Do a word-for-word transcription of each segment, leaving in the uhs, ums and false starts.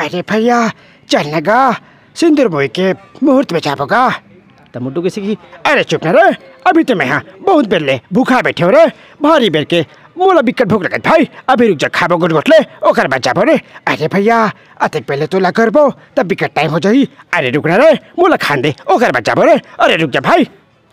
अरे भैया, चल न गा, सिंदूर मोई के मुहूर्त में जाबो गा। त मुड्डू कइसे कि, अरे चुप न रे, अभी तो मैं हा बहुत बेर ले भूखा बैठे हो रे, भारी बेर के, मोला बिकट भूख लगत भाई, अभी रुक जा, खाबो गुटगुट ले, ओकर बाद जाबो रे। अरे भैया, अतेक पहले तोला करबो, तब बिकट टाइम हो जाही। अरे रुक न रे, मोला खान दे, ओकर बाद जाबो रे। अरे रुक जा भाई,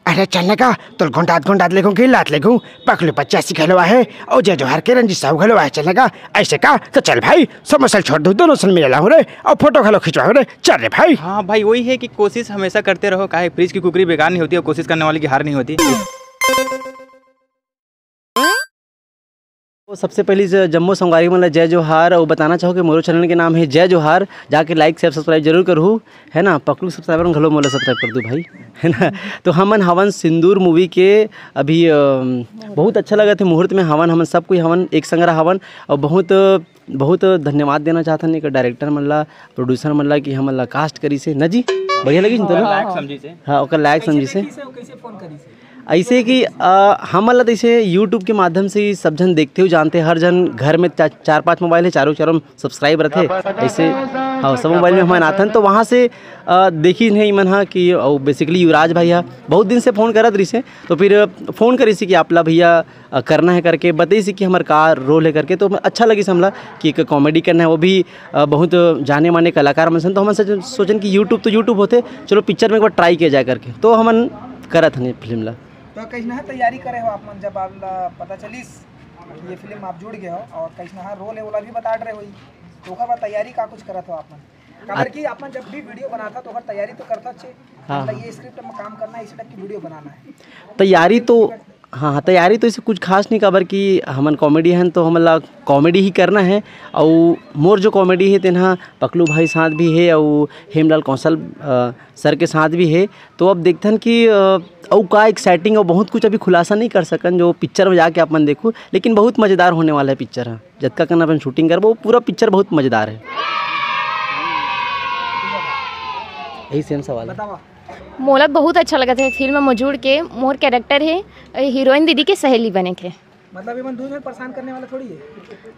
अरे चल न गा, तोल गोंडात गोंडात लेगूं, गिल्लात लेगूं, पकलू पचासी घलो आहे, अउ जय जोहार के रंजीत साहू घलो आहे, चल न गा। अइसे का? त चल भाई, समोसा ल छोड़ दूं, दोनों सन मिले लाहूं रे, अउ फोटो घलो खिंचवाहूं रे, चल रे भाई। हाँ भाई, वही है कि कोशिश हमेशा करते रहो, काहे फ्रिज की कुकरी बेकार नहीं होती और कोशिश करने वाले की हार नहीं होती। तो सबसे पहली ज-, जम्मो संगवारी मन ला जय जोहार, अउ बताना चाहूँ कि मोरो चैनल के नाम है जय जोहार, जाके like, share, subscribe जरूर करहू, है ना। पकलू subscriber मन घलो मोला subscribe कर दू भाई, है ना। तो हमन हवन सिंदूर मूवी के अभी, अ, बहुत अच्छा लगत हे मुहूर्त में हवन, हमन सब कोई हवन एक संगरा हवन, अउ बहुत, बहुत धन्यवाद देना चाहथन एक डायरेक्टर मन ला, प्रोड्यूसर मन ला कि हमन ला कास्ट करिस हे ना जी, बढ़िया लगिस न तोला? लायक समझिस हे। हाँ, ओकर लायक समझिस हे। अइसे कि, अ, हमन ला त अइसे YouTube के माध्यम से ही सब झन देखथे अउ जानथे, हर झन घर में चा-, चार पांच मोबाइल हे, चारों चारों subscribe रथे। अइसे, हाँ, सब मोबाइल में हमन आथन, तो वहाँ से, अ, देखिन हे इमन हा कि, अउ basically युवराज भाई हा बहुत दिन से फोन करत रहिस हे, तो फिर फोन करिस हे कि आप ला भैया, अ, करना है करके, बताइस हे कि हमर का रोल है करके, तो अच्छा लगिस हमला कि एक कॉमेडी करना है, वो भी अ, बहुत जाने माने कलाकार मन सन, तो हमन सोच-, सोचन कि YouTube तो YouTube होथे, चलो पिक्चर में एक बार ट्राई किया जाए करके, तो हमन करत हन ये फिल्म ला। तो कइसना तैयारी करे हो आप मन, जब आप ला पता चलिस ये फिल्म आप जुड़ गए हो, और कइसना रोल है, ओला भी बता रहे हो, तो ओकर बाद तैयारी का कुछ करत हो आप मन? काबर कि आप मन जब भी वीडियो बनाथा तो ओकर तैयारी तो करथा छे, हाँ, मतलब हाँ। ये स्क्रिप्ट में काम करना है, इस टाइप की वीडियो बनाना है। तैयारी तो, हाँ, हाँ, तैयारी तो ऐसे कुछ खास नहीं, काबर कि हमन कॉमेडी हन तो हमन ला कॉमेडी ही करना है। अउ मोर जो कॉमेडी है तेन हा पकलू भाई साथ भी है अउ हेमलाल कौशल, अ, सर के साथ भी है। तो अब देखथन कि, अ, अउ का एक्साइटिंग अउ बहुत कुछ अभी खुलासा नहीं कर सकन, जो पिक्चर में जाके आप मन देखू, लेकिन बहुत मज़ेदार होने वाला है पिक्चर ह। जतका कन अपन शूटिंग करबो, वो पूरा पिक्चर बहुत मज़ेदार है। यही सेम सवाल है। बतावा। मोला बहुत अच्छा लगत हे फिल्म म जुड़ के। मोर कैरेक्टर हे हीरोइन दीदी के सहेली बने के। मतलब, ये मन दू झन परेशान करने वाला थोड़ी है।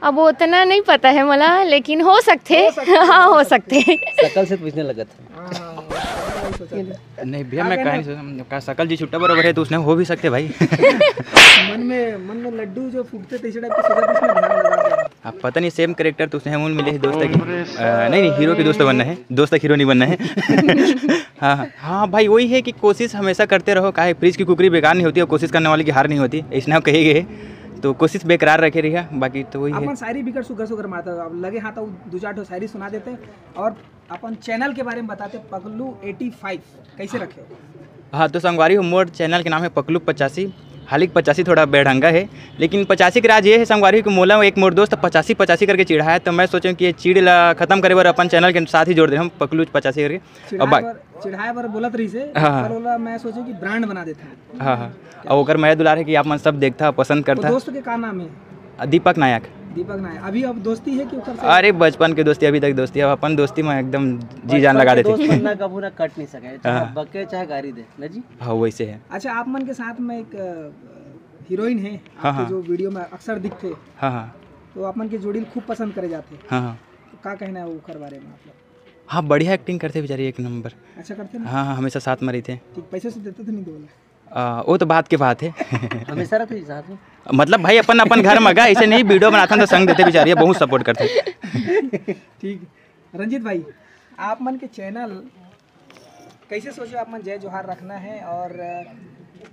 अब वो उतना नहीं पता है मोला, लेकिन हो सकथे। हो सकथे, हाँ, हो हो सकथे। सकथे। शकल से तो वइसने लगत हे। हाँ, हाँ, हाँ, वही सोचा था। नहीं भैया, मैं कहा नहीं सोचा, का शकल जी छुट्टा बरोबर है, तो उसने हो भी सकते भाई। मन में, मन में लड्डू जो फूटते थे, इसी टाइप की सोचा थी, इसमें ध्यान लगा दिया। अब पता नहीं, सेम कैरेक्टर तो उसने हम मिले ही दोस्त की, अ, नहीं, नहीं, हीरो के दोस्त बनना है, दोस्त हीरो नहीं बनना है। हाँ, हाँ, हाँ भाई, वही है कि कोशिश हमेशा करते रहो, काहे फ्रिज की कुकरी बेकार नहीं होती और कोशिश करने वाले की हार नहीं होती, ऐसना कहे गए, तो कोशिश बेकरार रखे रहिए, बाकी तो वही है। अपन शायरी बिकट सुघर सुघर मारता, अब लगे हाथ दू चार ठो शायरी सुना देते हैं और अपन चैनल के बारे में बताते, पगलू एटी फाइव कैसे रखे हो? हाँ, तो संगवारी हो, मोर चैनल के नाम है पकलू पचासी। हालांकि पचासी थोड़ा बेढंगा है, लेकिन पचासी के राज ये है संगवारी हो कि मोला एक मोर दोस्त पचासी पचासी करके चिढ़ाया, तो मैं सोचें कि ये चिढ़ ला खत्म करे बर अपन चैनल के साथ ही जोड़ दे हम पकलू पचासी करके। और चिढ़ाए बा- बर, चिढ़ाए बर बोलत रहिस हे, हाँ, हाँ। पर ओला मैं सोचें कि ब्रांड बना देता हूँ। हाँ, हाँ। और ओकर मया दुलार है कि आप मन सब देखता, पसंद वो करता। दोस्त के का नाम है? दीपक नायक। दीपक नायक। अभी अब दोस्ती है कि ओकर से? अरे, बचपन के दोस्ती, अभी तक दोस्ती है, अपन दोस्ती में एकदम जी जान बचपन लगा के देते। दोस्त बनना कभू ना कट नहीं सके, चाहे हाँ। बके, चाहे गारी दे, ना जी? हाँ, वैसे है। अच्छा, आप मन के साथ में एक, अ, हीरोइन है, हाँ, आपके हाँ। जो वीडियो में अक्सर दिखते, हाँ, हाँ। तो आप मन के जोड़ी ल खूब पसंद करे जाते। हाँ, हाँ। तो का कहना है ओकर बारे में, मतलब? हाँ, बढ़िया एक्टिंग करते बेचारी, एक नंबर। अच्छा करते ना? हाँ, हाँ, हमेशा साथ में रहिथे। ठीक, पैसे से देते तो नहीं दे बोला? आ, वो तो बात के बात है। हमेशा रहते ही साथ में। मतलब भाई, अपन, अपन घर में गा, ऐसे नहीं, वीडियो बनाथन तो संग देते बेचारी, बहुत सपोर्ट करते। ठीक। रंजीत भाई, आप मन के चैनल कैसे सोचे आप मन जय जोहार रखना है और, अ,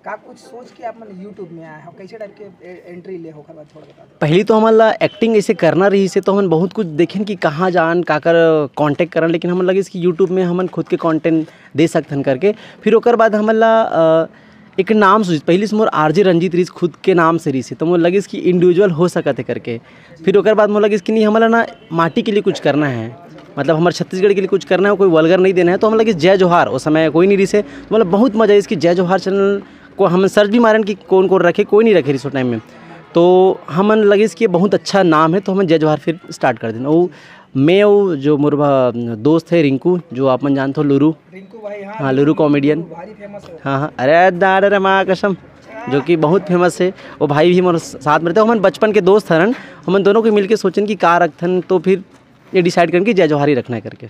का कुछ सोच के आप मन YouTube में आए हो, कैसे टाइप के ए-, एंट्री ले हो, ओकर बाद थोड़ा बता दो। पहली तो हमन ला एक्टिंग ऐसे करना रहिस हे, तो हमन बहुत कुछ देखेन कि कहाँ जान, काकर कॉन्टैक्ट करन, लेकिन हमन लगिस कि YouTube में हमन खुद के कंटेंट दे सकथन करके। फिर ओकर बाद हमन ला, अ, एक नाम सोचिस, पहली से मोर आरजे रंजीत रहिस, खुद के नाम से रहिस हे, तो मोर लगिस कि इंडिविजुअल हो सकत हे करके। फिर ओकर बाद मोर लगिस कि नहीं, हमन ला ना माटी के लिए कुछ करना है, मतलब हमर छत्तीसगढ़ के लिए कुछ करना है, कोई वल्गर नहीं देना है, तो हमन लगिस जय जोहार। उस समय कोई नहीं रहिस हे, तो मतलब बहुत मजा आइस कि जय जोहार चैनल को हम सर्च भी मारेन कि कौन कौन रखे, कोई नहीं रखे रहिस उस टाइम में। तो हमन लगिस कि बहुत अच्छा नाम है, तो हमन जय जोहार फिर स्टार्ट कर देन। वो मैं वो जो मोर भा-, दोस्त है रिंकू, जो आप मन जानते हो, लुरू। रिंकू भाई, हाँ, हाँ, लुरू लुरू, कॉमेडियन। लुरू भारी फेमस है। हाँ, हाँ, अरे दादा रे माँ कसम, जो कि बहुत फेमस है। वो भाई भी मोर साथ में रहते, हमन बचपन के दोस्त हरन, हमन दोनों के मिलके सोचन कि का रखथन, तो फिर ये डिसाइड करन कि जय जोहार ही रखना है करके।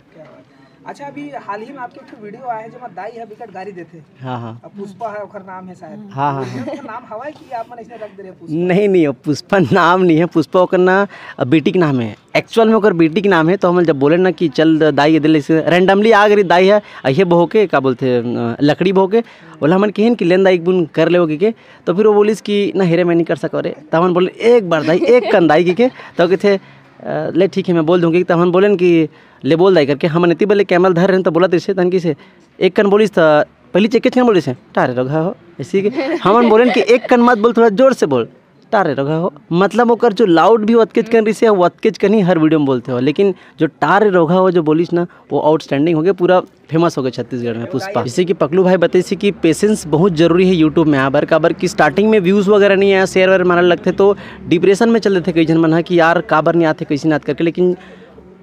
अच्छा, अभी हाल ही में आपके एक वीडियो आया है, जेमा दाई ह बिकट गारी देथे। हाँ, हाँ। अब पुष्पा है, ओकर नाम है शायद। हाँ, हाँ, हाँ। ओकर नाम हवा है कि आप मन ऐसे रख दे रहे हैं पुष्पा? नहीं, नहीं, वो पुष्पा नाम नहीं है, पुष्पा ओकर ना, अ, बेटी के नाम है। एक्चुअल में ओकर बेटी के नाम है, तो हम जब बोले ना कि चल द-, दाई, ये दिल से रैंडमली आ गई दाई है, अहे बहो के, का बोलथे, अ, लकड़ी बहो के, बोला हमन किहन कि लेन दाई एक बुन कर लेवो के, तो फिर वो बोलिस कि ना हेरे मैं नहीं कर सको रे, तो हमन बोले एक बार दाई, एक कन दाई के, तो कहते, अ, ले ठीक है मैं बोल दूंगी, तो हमन बोले कि ले बोल दाई करके, हमन इतनी बले कैमरा धर रहे हैं, तो बोला तेरे से तन की से एक कन बोलिस त पहली चेक के कन बोलिस है, "टारे रोगहा हो", ऐसी कि हमन बोलेन कि एक कन मत बोल, थोड़ा जोर से बोल, "टारे रोगहा हो", मतलब ओकर जो लाउड भी ओतकेच कन रिसे, वो ओतकेच कन ही हर वीडियो में बोलते हो, लेकिन जो "टारे रोगहा हो" जो बोलिस ना, वो आउटस्टैंडिंग हो गया, पूरा फेमस हो गया छत्तीसगढ़ में पुष्पा। जैसे कि पकलू भाई बताइस कि पेशेंस बहुत जरूरी है यूट्यूब में आबर, काबर कि स्टार्टिंग में व्यूज वगैरह नहीं आया, शेयर वेयर मारे लगते तो डिप्रेशन में चल देते कई झन मन ह कि यार काबर नहीं आते, कैसे नात करके, लेकिन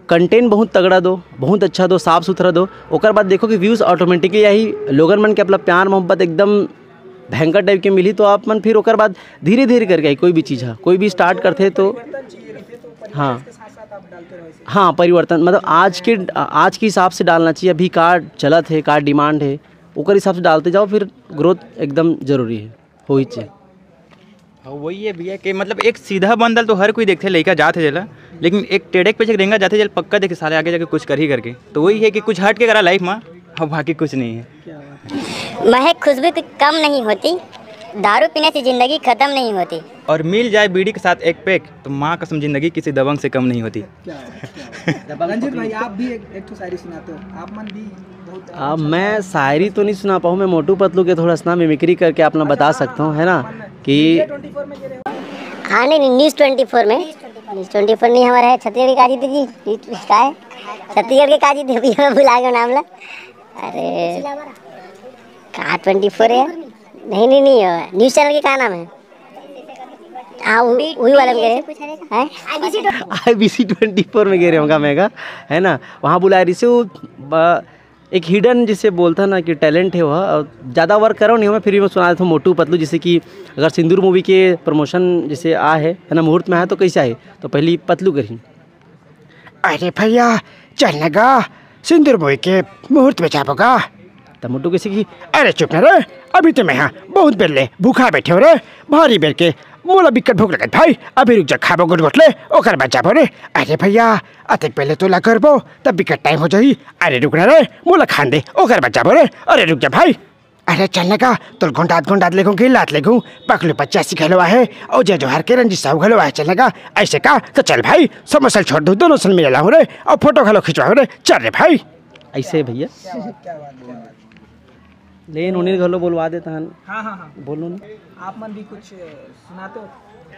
कंटेंट बहुत तगड़ा दो, बहुत अच्छा दो, साफ सुथरा दो, ओकर बाद देखो कि व्यूज ऑटोमेटिकली आही, लोगन मन के अपना प्यार मोहब्बत एकदम भयंकर टाइप के मिली, तो आप मन फिर ओकर बाद धीरे धीरे करके आई कोई भी चीज़ है, कोई भी स्टार्ट करते तो। हाँ, हाँ, परिवर्तन मतलब आज के, आज के हिसाब से डालना चाहिए, अभी का चलत है, का डिमांड है, ओकर हिसाब से डालते जाओ, फिर ग्रोथ एकदम जरूरी है, हो ही चाहिए। हाँ, वही है भैया कि मतलब एक सीधा बंदल तो हर कोई देखते, लइका जात है जेला, लेकिन एक टेढ़े के पीछे रेंगा जाते जेल पक्का देखे साले आगे जाके कुछ कर ही करके। तो वही है कि कुछ हट के करा लाइफ में, अब बाकी कुछ नहीं है। महक खुशबू की कम नहीं होती, दारू पीने से जिंदगी खत्म नहीं होती। और मिल जाए बीड़ी के साथ एक पैक, तो माँ कसम जिंदगी किसी दबंग से कम नहीं होती। क्या बात है, क्या बात है। रंजीत भाई, आप भी एक, एक ठो शायरी सुनाते हो, आप मन भी बहुत अब अच्छा मैं शायरी तो नहीं सुना पाऊँ, मैं मोटू पतलू के थोड़ा सा मिमिक्री करके अपना बता सकता हूँ, है ना, कि ट्वेंटी फोर में गिरे हो? हाँ, नहीं, नहीं, न्यूज़ ट्वेंटी फोर में। न्यूज़ ट्वेंटी फोर नहीं, हमारा है छत्तीसगढ़ के काजी देवी, का है? छत्तीसगढ़ के काजी देवी, मैं भुला गया नाम ला। अरे, का ट्वेंटी फोर है? नहीं, नहीं, नहीं, न्यूज़ चैनल के का नाम है? हाँ, उ-, वही वाला में गिरे हैं। आई बी सी ट्वेंटी फोर में गिरे होगा मैं का, है ना, वहाँ बुला रही से वो, ब-, एक हिडन जिसे बोलता ना कि टैलेंट है वह, और ज़्यादा वर्क करो नहीं हो, मैं फिर भी मैं सुना देता हूँ मोटू पतलू, जैसे कि अगर सिंदूर मूवी के प्रमोशन जैसे आ है, है ना, मुहूर्त में आए तो कैसे आए, तो पहली पतलू करी। अरे भैया, चल न गा, सिंदूर बोई के मुहूर्त में जाबो गा। त मोटू कइसे कि, अरे चुप न रे, अभी तो मैं हा बहुत बेर ले भूखा बैठे हो रे, भारी बेर के मोला बिकट भूख लगत भाई, अभी रुक जा, खाबो गुटगुट ले, ओकर बाद जाबो रे। अरे भैया, अतेक पहले तोला करबो, तब बिकट टाइम हो जाही। अरे रुक न रे, मोला खान दे, ओकर बाद जाबो रे। अरे रुक जा भाई, अरे चल न गा, तोल गोंडात गोंडात लेगूं, गिल्लात लेगूं, पकलू पचासी घलो आहे, अउ जय जोहार के रंजीत साहू घलो आहे, चल न गा। ऐसे का, तो चल भाई, समोसा ल छोड़ दूं, दोनों सन मिला लाहूं रे, अउ फोटो घलो खिंचवाहूं रे, चल रे भाई। ऐसे भैया। क्या बात, क्या बात, क्या बात। लेकिन उन्हें घलो बोलवा देता हन। हाँ, हाँ, हाँ। बोलो ना। आप मन भी कुछ सुनाते हो?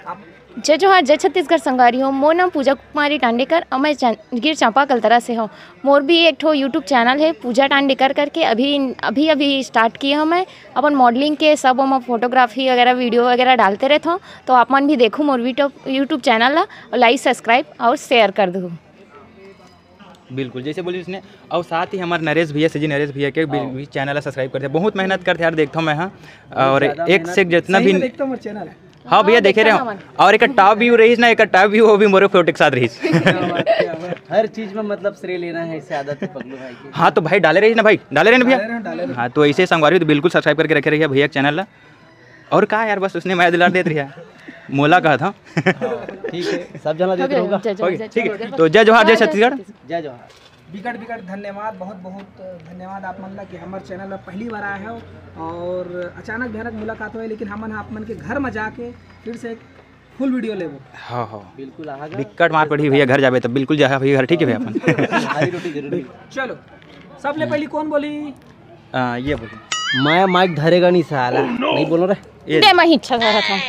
आप जय जोहार, जय छत्तीसगढ़ संगवारी हो। मोर नाम पूजा कुमारी टांडेकर, अउ मैं जांजगीर चांपा कलतरा से हूँ। मोर भी एक ठो यूट्यूब चैनल है पूजा टांडेकर करके, अभी, अभी, अभी स्टार्ट किए हूँ मैं। अपन मॉडलिंग के सब, ओमा फोटोग्राफी वगैरह, वीडियो वगैरह डालते रहता हूँ, तो आप मन भी देखो मोर वीडियो, यूट्यूब चैनल ला, और लाइक, सब्सक्राइब और शेयर कर दो। बिल्कुल, जैसे बोली उसने। और साथ ही हमारे नरेश भैया, सीजी नरेश भैया के भी, हाँ। भी चैनल ला सब्सक्राइब करते हैं, बहुत मेहनत करते हैं यार, देखता हूँ मैं, हाँ। बहुत और ज़्यादा एक मेहनत। से एक जितना सही भी में देखता हूँ मेरा चैनल। हाँ भैया, हाँ, देखे रहे देखता हो। हूँ। और एक टॉप व्यू रहीस ना, एक टॉप व्यू वो भी मोरे फोटो के साथ रहीस। क्या बात, क्या बात। हर चीज में मतलब श्रेय लेना है, इससे आदत है पगलू भाई की। हाँ तो भाई डाले रहीस ना भाई, डाले रहे ना भैया? डाले रहे, डाले रहे। हाँ तो ऐसे संगवारी तो बिल्कुल सब्सक्राइब करके रखे रहिए भैया के चैनल ला। और का यार, बस उसने मया दुलार देत रहिया। मोला कहा था। हाँ, ठीक है, सब जना देत ओके, रहोगा। जय जोहार, ओके, जय ठीक है। जोहार। तो जय जोहार, जय हाँ, जय छत्तीसगढ़। जय जोहार। बिकट, बिकट धन्यवाद, बहुत, बहुत धन्यवाद आप मन ला कि हमर चैनल में पहली बार आए हो और अचानक भयानक मुलाकात होए, लेकिन हमन ह आप मन के घर में जाके फिर से एक फुल वीडियो लेबो। हाँ, हाँ। बिल्कुल, आहा गा। बिकट मार पड़ी भैया, घर जाबे तो बिल्कुल जा भैया घर, ठीक है भैया अपन। हरी रोटी जरूरी। चलो, सबले पहली कौन बोली? आ, ये बोली। मैं माइक धरेगा नहीं साला। नहीं बोलो रे। ये दे, मैं इच्छा कर रहा था।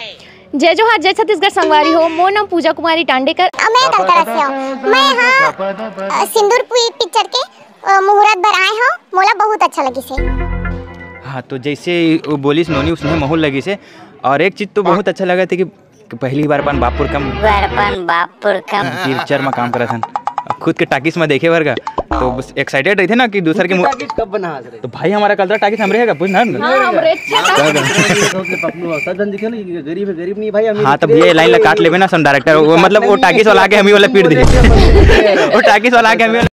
जय जोहार, जय छत्तीसगढ़ संगवारी हो, मोर नाम पूजा कुमारी टांडेकर। अ, मैं कलकत्ता से हूँ। मैं हाँ, अ, सिंदूर पि-, पिक्चर के, अ, मुहूर्त बर आए हूँ, मोला बहुत अच्छा लगिस हे। हाँ, तो जैसे वो बोलिस नोनी, उसने माहौल लगिस हे। और एक चीज़ तो बहुत अच्छा लगा था कि, कि पहली बार अपन बापुर कम बार अपन बापुर कम। पिक्चर में काम करा था, खुद के टाकिस में देखे बर का। तो बस एक्साइटेड रहिथे ना कि दूसर के मु- टाकीज कब बना आज रे? तो भाई, हमारा कलरा टाकीज हमरे हे का, पूछ ना। हाँ, हमरे अच्छा था। सब लोग सब झन दिखे ना कि गरीब है, गरीब नहीं भाई, अमीर हाँ, तब ये लाइन ला काट लेबे ना सन डायरेक्टर, वो मतलब वो टाकीज वाला आके हम ही वाला पीट दे। वो टाकीज वाला आके हम ही वाला